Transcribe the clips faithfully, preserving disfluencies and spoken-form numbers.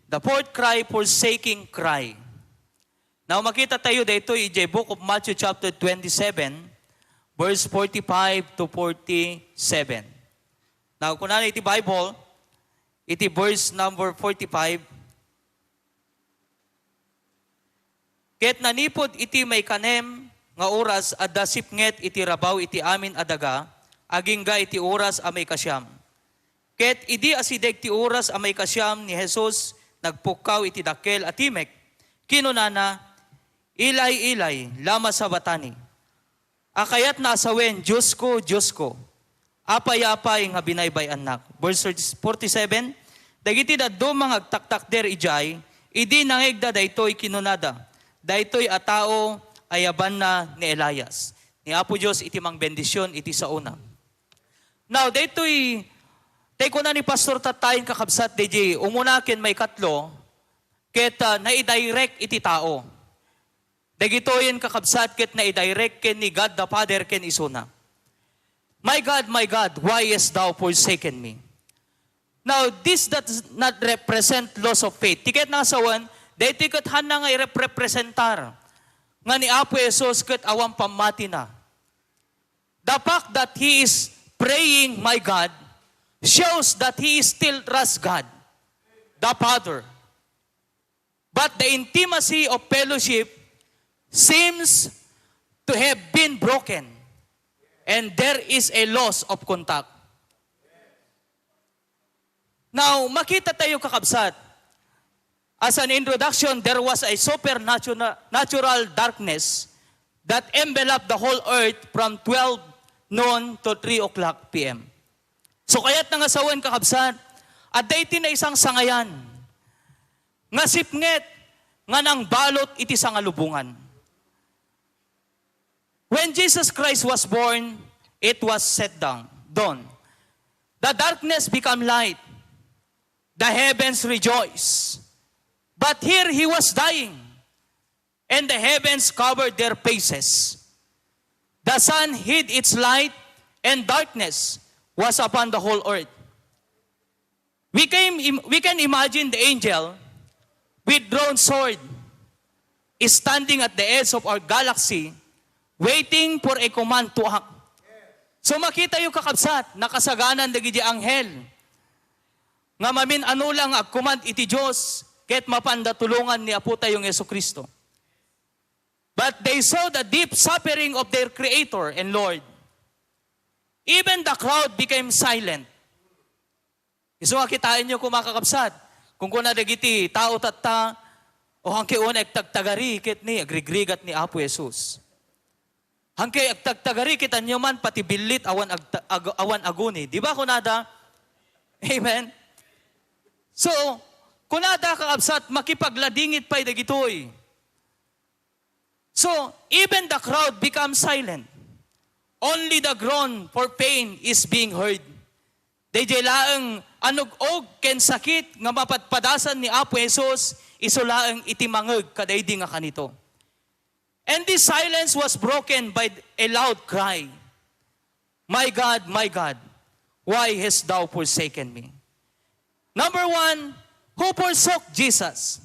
The fourth cry, forsaking cry. Now, makita tayo daytoy idiay Book of Matthew chapter twenty-seven, verse forty-five to forty-seven. Now, kunana iti Bible, iti verse number forty-five, "Ket nanipud iti maikanem nga oras, adda sipnget iti rabaw iti amin a daga, agingga iti oras a maikasiam." Ket idi asideg ti oras a maikasiam ni Jesus, nagpukkaw iti dakkel a timek. Kinunana, "Eli, Eli, lama sabachthani?" A kayatna a sawen, "Diosko, Diosko, apay, apay nga binaybay-annak?" Verse forty-seven, dagiti dadduma nga agtaktakder idiay, idi nangngegda daytoy, kinunada, "Daytoy a tao ayabanna ni Elias." Ni Apo Dios iti mangbendisyon iti saona. Now, daytoy, tay kuna ni Pastor Tatayen, kakabsat, daydi umuna ken maikatlo, ket, ah, naidirect iti tao. Dagitoyen, kakabsat, ket naidirect ken ni God the Father ken isuna. "My God, my God, why hast thou forsaken me?" Now, this does not represent loss of faith. Ti kayatna a sawen, daytoy ket haanna nga irepresentar nga ni Apo Jesus ket awan pammatina. The fact that he is praying, "My God," shows that he is still trust God, the Father. But the intimacy of fellowship seems to have been broken, and there is a loss of contact. Now, makita tayo, kakabsat, as an introduction, there was a supernatural, natural darkness that enveloped the whole earth from twelve noon to three o'clock P M. So, kayatna nga sawen, kakabsat, adda iti naisangsangayan nga sipnget nga nangbalot iti sangalubongan. When Jesus Christ was born, it was set down, dawn. The darkness become light. The heavens rejoice. But here he was dying, and the heavens covered their faces. The sun hid its light, and darkness was upon the whole earth. We can im-, we can imagine the angel with drawn sword is standing at the edge of our galaxy, waiting for a command to act. So, makita yo, kakabsat, nakasaganan dagiti anghel nga mamin-ano lang nga agcommand iti Dios ket mapanda tulongan ni Apo tayo nga Jesu-Cristo. But they saw the deep suffering of their Creator and Lord. Even the crowd became silent. Isu nga kitaenyo koma, kakabsat, kung kuna dagiti tao tatta, o hangke unay agtagtagari ket ni agrigrigat ni Apo Jesus. Hangke agtagtagari, kitanyo man pati billit awan agta-, ag-, awan aguni. Di ba kunada? Amen? So, kunada, kakabsat, makipagladingit pay dagitoy. So, even the crowd becomes silent. Only the groan for pain is being heard. Daydiay laeng anug-og ken sakit nga mapadpadasan ni Apo Jesus, isu laeng iti mangngeg kadaydi nga kanito. And this silence was broken by a loud cry, "My God, my God, why hast thou forsaken me?" Number one, who forsook Jesus?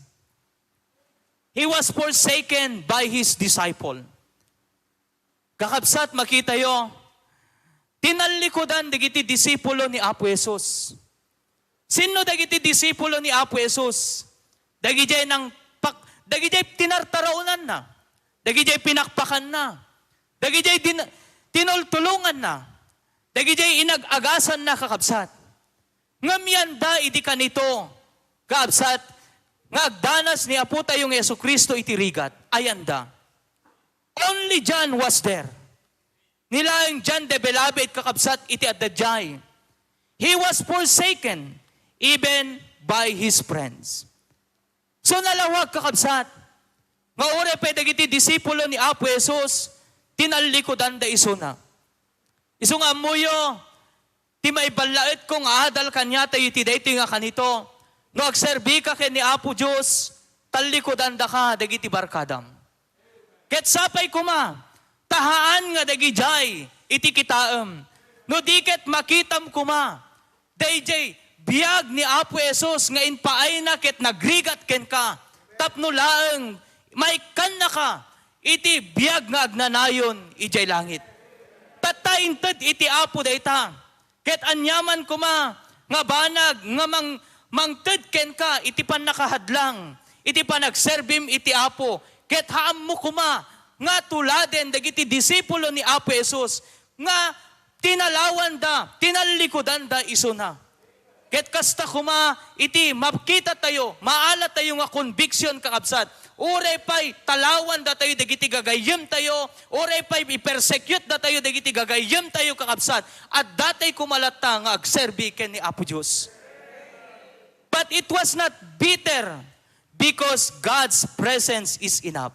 He was forsaken by his disciple. Kakabsat, makita yo, tinallikudan dagiti disipulo ni Apo Jesus. Sinno dagiti disipulo ni Apo Jesus? Dagidiay nangpak-, dagidiay tinartaraonanna, dagidiay pinakpakanna, dagidiay din-, tinultulonganna, dagidiay inag-agasanna, kakabsat. Ngem yanda idi kanito, kakabsat, nga agdanas ni Apo tayo nga Jesu-Cristo iti rigat, ayanda. Only John was there. Ni laeng John the Beloved, kakabsat, iti adda diay. He was forsaken even by his friends. So, nalawag, kakabsat, nga uray pay dagiti disipulo ni Apo Jesus, tinallikudanda isuna. Isu nga ammoyo, ti maiballaetko nga adal kaniatayo iti daytoy nga kanito, no agserbika ken ni Apo Dios, tallikudandaka dagiti barkadam. Ket sapay koma, ta haan nga dagidiay iti kitaem, no di ket makitam koma daydiay biag ni Apo Jesus nga impaayna ket nagrigat kenka tapno laeng maikkannaka iti biag nga agnanayon idiay langit. Tatta, inted iti Apo dayta. Ket aniaman koma nga banag nga mang-, mangted kenka iti pannakahadlang iti panagserbim iti Apo, ket haanmo koma nga tuladen dagiti disipulo ni Apo Jesus nga tinalawanda, tinallikudanda isuna. Ket kasta koma iti makitatayo, maalatayo nga conviction, kakabsat. Uray pay talawandatayo dagiti gagayyemtayo, uray pay ipersecutedayo dagiti gagayyemtayo, kakabsat, addatay koma latta nga agserbi ken ni Apo Dios. But it was not bitter because God's presence is enough.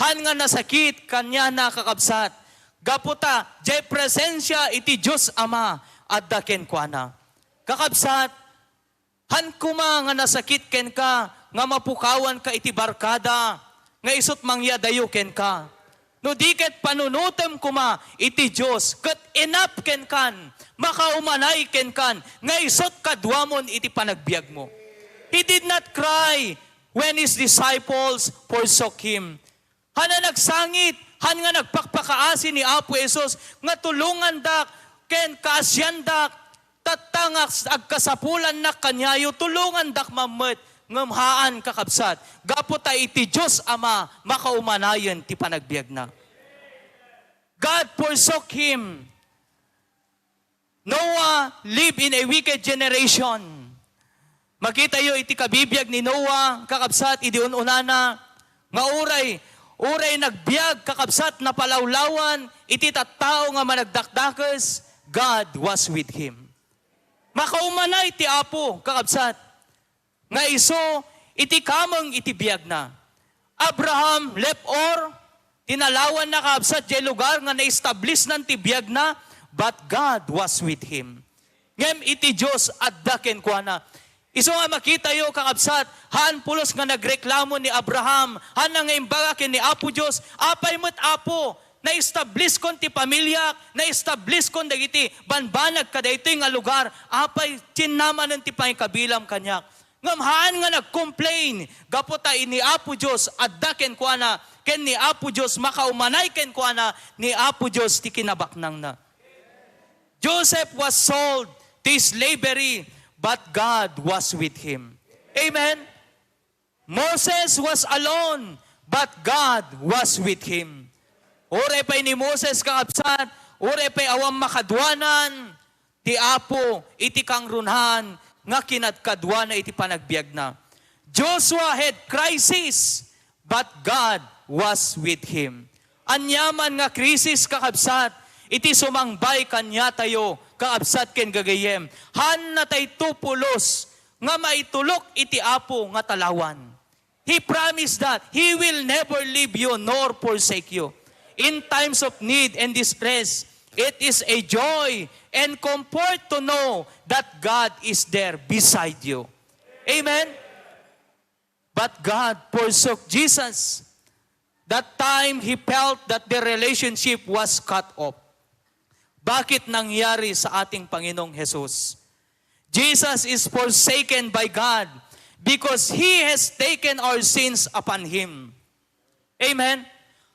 Han nga nasakit kaniana, kakabsat, gapu ta diay presensia iti Dios Ama adda kenkuana. Kakabsat, han koma nga nasakit kenka nga mapukawanka iti barkada nga isut' mangyadayo kenka. No di ket panunotem koma iti Dios ket enough kenkan, makaumanay kenkan nga isut' kaduamon iti panagbiagmo. He did not cry when his disciples forsook him. Han a nagsangit, han nga nagpakpakaasi ni Apo Jesus nga tulongandak ken kaasiandak, tatta nga agkasapulannak kaniayo, tulongandak man met, ngem haan, kakabsat, gapu ta iti Dios Ama makaumanayen ti panagbiagna. God forsook him. Noah lived in a wicked generation. Makitayo iti kabibiag ni Noah, kakabsat, idi un-unana, nga uray, uray nagbiag, kakabsat, napalawlawan iti tattao nga managdakdakes, God was with him. Makaumanay ti Apo, kakabsat, nga isu iti kameng iti biagna. Abraham left Ur, tinalawanna, kakabsat, diay lugar nga na-establishnan ti biagna, but God was with him. Ngem iti Dios adda kenkuana. Isu nga makitayo, kakabsat, haan pulos nga nagreklamo ni Abraham, haan nga imbaga ken ni Apo Dios, "Apay met, Apo, na-establishkon ti pamiliak, na-establishkon dagiti banbanag kadaytoy nga lugar, apay tinnamanen ti pangikabilam kaniak?" Ngem haan nga nag-complain, gapu ta ni Apo Dios adda kenkuana, ken ni Apo Dios makaumanay kenkuana, ni Apo Dios ti kinabaknangna. Joseph was sold to slavery, but God was with him. Amen? Moses was alone, but God was with him. Uray pay ni Moses, kakabsat, uray pay awan makaduanan, ti Apo iti kangrunaan nga kinadkaduana iti panagbiagna. Joshua had crisis, but God was with him. Aniaman nga krisis, kakabsat, iti sumangbay kaniatayo, kakabsat ken gagayyem, haannatayto pulos nga maitulok iti Apo nga talawan. He promised that He will never leave you nor forsake you. In times of need and distress, it is a joy and comfort to know that God is there beside you. Amen? But God forsook Jesus. That time, he felt that the relationship was cut off. Bakit nangyari sa ating Panginoong Jesus? Jesus is forsaken by God because He has taken our sins upon Him. Amen?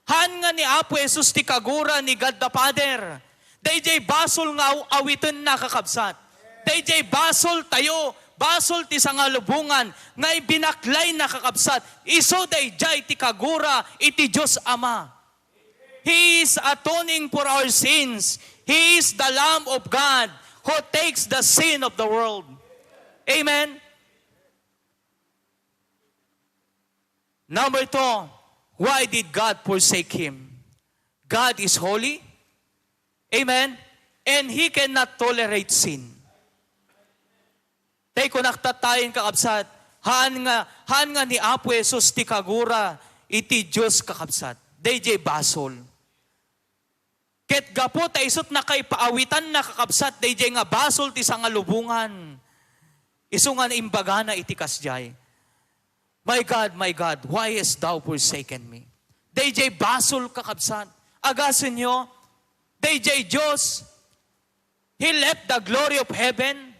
Haan nga ni Apo Jesus ti kagura ni God the Father. Daydiay basol nga aw-, awitenna, kakabsat. Daydiay basol tayo, basol ti sangalubongan nga ibinaklayna, kakabsat. Isu daydiay ti kagura iti Dios Ama. He is atoning for our sins. He is the Lamb of God who takes the sin of the world. Amen? Number two, why did God forsake him? God is holy. Amen? And He cannot tolerate sin. Tay kunak tattayen, kakabsat, haan nga, haan nga ni Apo Jesus ti kagura iti Dios, kakabsat. Daydiay basol. Ket gapu ta isut' nakaipaawitanna, kakabsat, daydiay nga basol ti sangalubongan. Isu nga imbagana iti kasdiay, "My God, my God, why hast thou forsaken me?" Daydiay basol, kakabsat. Agasenyo, daydiay Dios, He left the glory of heaven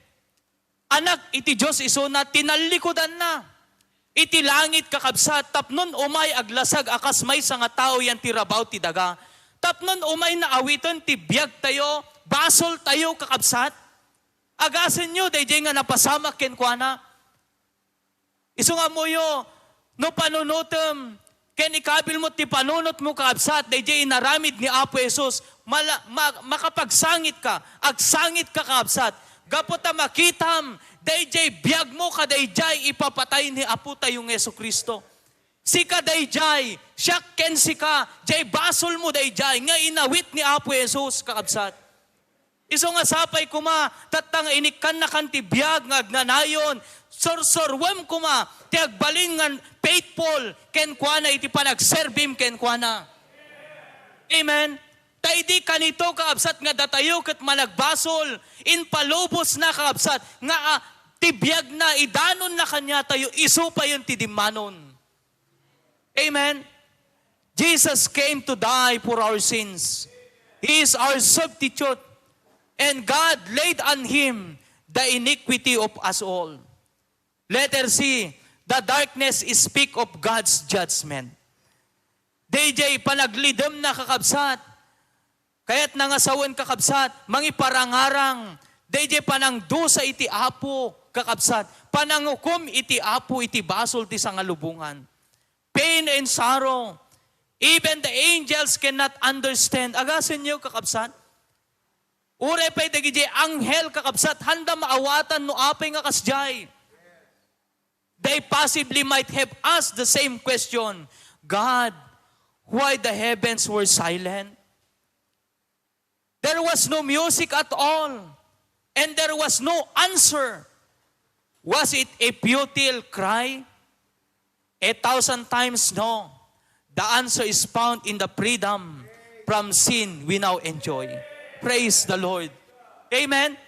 Anak iti Dios isuna, tinallikudanna iti langit, kakabsat, tapnon umay aglasag a kas maysa nga tao yan ti rabaw ti daga. Tapnon umay naawiten ti biagtayo, basoltayo, kakabsat. Agasenyo daydiay nga napasamak kenkuana. Isu nga ammoyo, no panunotem ken ikabilmo ti panunotmo, kakabsat, daydiay inaramid ni Apo Jesus, mala-, ma-, makapagsangitka, agsangitka, kakabsat, gapu ta makitam daydiay biagmo kadaydiay ipapatay ni Apotayo nga Jesu-Cristo. Sika daydiay, siak ken sika, diay basolmo daydiay nga inawit ni Apo Jesus, kakabsat. Isu nga sapay koma, tatta nga inikkannakan ti biag nga agnanayon, sursuruem koma ti agbalin nga faithful kenkuana iti panagserbim kenkuana. Amen? Ta idi kanito, kakabsat, nga datayo ket managbasol, impalubosna, kakabsat, nga, ah, ti biagna, idanonna kaniatayo, isu payen ti dimmanon. Amen? Jesus came to die for our sins. He is our substitute. And God laid on him the iniquity of us all. Letter C, the darkness speak of God's judgment. Daydiay panaglidemna, kakabsat, kayatna nga sawen, kakabsat, mangiparangarang daydiay panangdusa iti Apo, kakabsat, panangukom iti Apo iti basol ti sangalubongan. Pain and sorrow. Even the angels cannot understand. Agasenyo, kakabsat. Uray pay dagiti anghel, kakabsat, haanda maawatan no apay nga kasdiay. They possibly might have asked the same question, "God, why the heavens were silent?" There was no music at all, and there was no answer. Was it a futile cry? A thousand times no. The answer is found in the freedom from sin we now enjoy. Praise the Lord. Amen.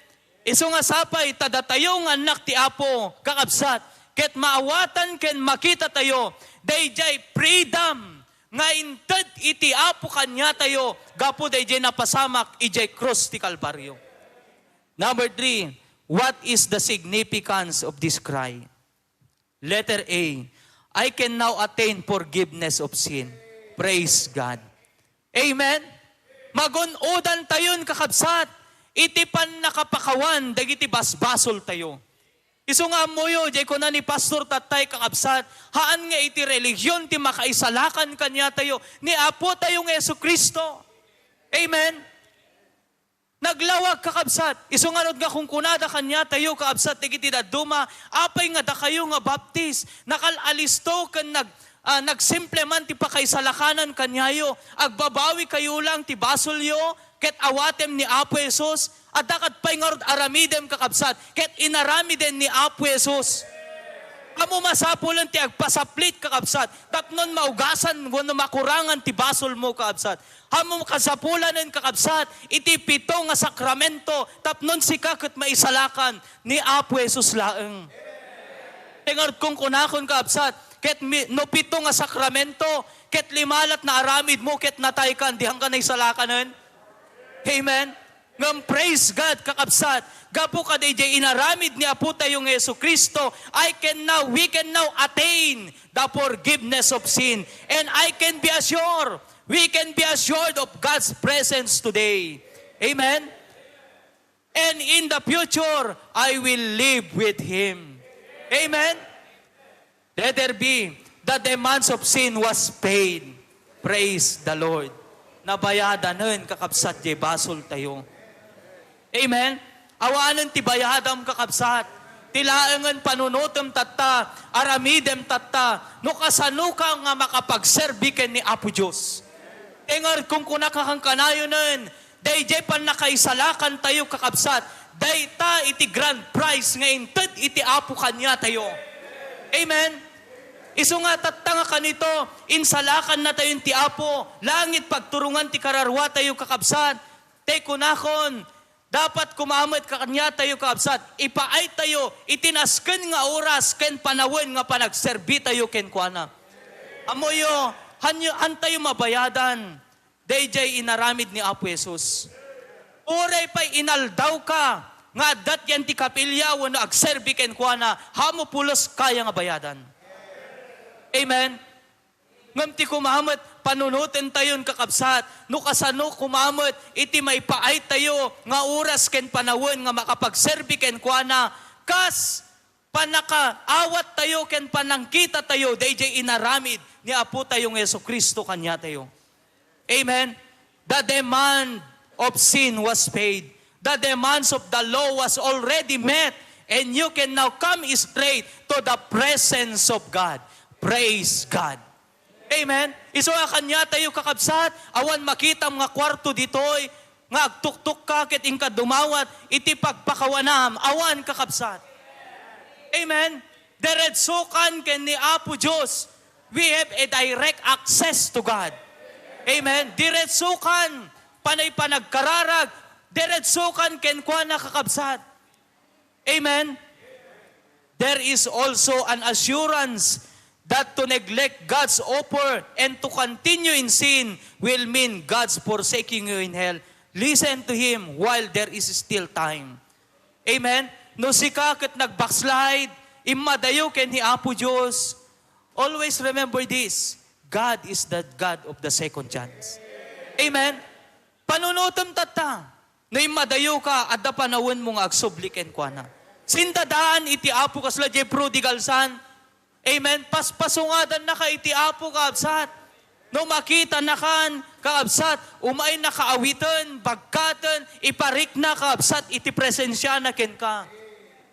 Isu nga sapay, ta datayo nga annak ti Apo, kakabsat, ket maawatan ken makitatayo daydiay freedom nga inted iti Apo kaniatayo gapu daydiay napasamak idiay krus ti Kalbario. Number three, what is the significance of this cry? Letter A, I can now attain forgiveness of sin. Praise God. Amen? Magun-odantayon, kakabsat, iti pannakapakawan dagiti basbasoltayo. Isu nga ammoyo, diay kuna ni Pastor Tatay, kakabsat, haan nga iti relihion ti makaisalakan kaniatayo ni Apotayo nga Jesu-Cristo. Amen? Naglawag, kakabsat. Isu ngarud nga kunkunada kaniatayo, kakabsat, dagiti dadduma, apay nga dakayo nga Baptist, nakal-alisto ken nag-, ah, nagsimple man ti pakaisalakanan kaniayo, agbabawikayo lang ti basolyo, ket awatem ni Apo Jesus, adda ket pay ngarud aramidem, kakabsat, ket inaramiden ni Apo Jesus. Ammo masapulen ti agpasaplit, kakabsat, tapnon maugasan wenno makurangan ti basolmo, kakabsat. Ammo kasapulanen, kakabsat, iti pito nga sakramento, tapnon sika ket maisalakan ni Apo Jesus laeng. Ti ngarud kunkunakon, kakabsat, ket mi-, no pito nga sakramento, ket lima lat naaramidmo, ket nataykan, dianka naisalakanen? Amen? Ngem praise God, kakabsat, gapu kadaydiay inaramid ni Apotayo nga Jesu-Cristo, I can now, we can now attain the forgiveness of sin. And I can be assured, we can be assured of God's presence today. Amen? And in the future, I will live with Him. Amen? Letter B, the demands of sin was paid. Praise the Lord. Nabayadanen, kakabsat, diay basoltayo. Amen? Awanen ti bayadam, kakabsat. Ti laengen panunotem tatta, aramidem tatta, no kasanoka nga makapagserbi ken ni Apo Dios. Ti ngarud kunkunaka kankanayonen, daydiay pannakaisalakantayo, kakabsat, dayta iti grand prize nga inted iti Apo kaniatayo. Amen? Isu nga tatta nga kanito, insalakannatayo ti Apo, langit pagturongan ti kararuatayo, kakabsat. Ti kunakon, dapat koma met kaniatayo, kakabsat, ipaaytayo iti nasken nga oras ken panawen nga panagserbitayo kenkuana. Ammoyo, hanyo, hantayo mabayadan daydiay inaramid ni Apo Jesus. Uray pay inaldawka, nga adda ti kapilya wenno agserbi kenkuana, haan mo pulos kaya nga bayadan. Amen? Ngem ti kumamet, panunotentayon, kakabsat, no kasano kumamet iti maipaaytayo nga oras ken panawen nga makapagserbi kenkuana, kas pannakaawat tayo ken panangkita tayo daydiay inaramid ni Apo tayo nga Jesu-Cristo kaniatayo. Amen? The demand of sin was paid. The demands of the law was already met. And you can now come straight to the presence of God. Praise God. Amen? Isu a kaniatayo, kakabsat, awan makitam nga kuarto ditoy, nga agtuktok ka ket inka dumawat iti pagpakawanam. Awan, kakabsat. Amen? Diretsokan ken ni Apo Dios. We have a direct access to God. Amen? Diretsokan, panay panagkararag, diretsokan kenkuana, kakabsat. Amen? There is also an assurance that to neglect God's offer and to continue in sin will mean God's forsaking you in hell. Listen to Him while there is still time. Amen? No sika ket nag-backslide, immadayo ken ni Apo Dios. Always remember this, God is the God of the second chance. Amen? Panunotem tatta. No immadayo ka, adda panawenmo nga agsubli kenkuana. Sindadaan iti Apo kasla diay prodigal son. Amen. Paspasungadannaka iti Apo, kaabsat. No makitanakan, kaabsat, umaynaka awiten, bagkaten, iparikna, kaabsat, iti presensiana kenka.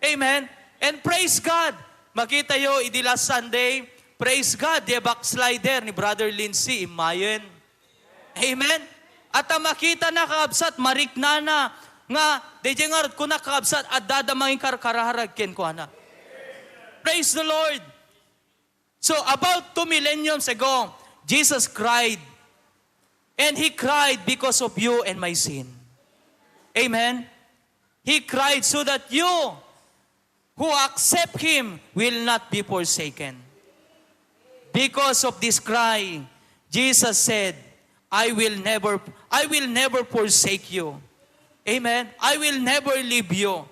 Amen. And praise God. Makitayo idi last Sunday, praise God, the backslider ni Brother Lindsay, immayen. Amen? At ta makitana, kakabsat, mariknana nga, daydiay ngarud kuna, kakabsat, adda da mangikarkararag kenkuana. Praise the Lord. So, about two millenniums ago, Jesus cried, and He cried because of you and my sin. Amen? He cried so that you who accept Him will not be forsaken. Because of this cry, Jesus said, "I will never, I will never forsake you." Amen. "I will never leave you."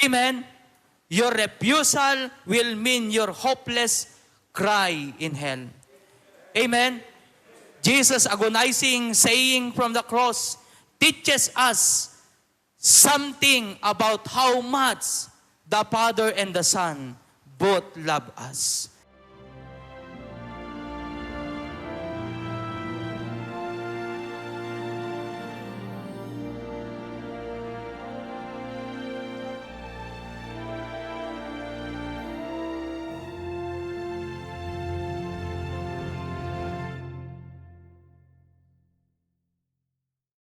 Amen. Your refusal will mean your hopeless cry in hell. Amen. Jesus' agonizing saying from the cross teaches us something about how much the Father and the Son both love us.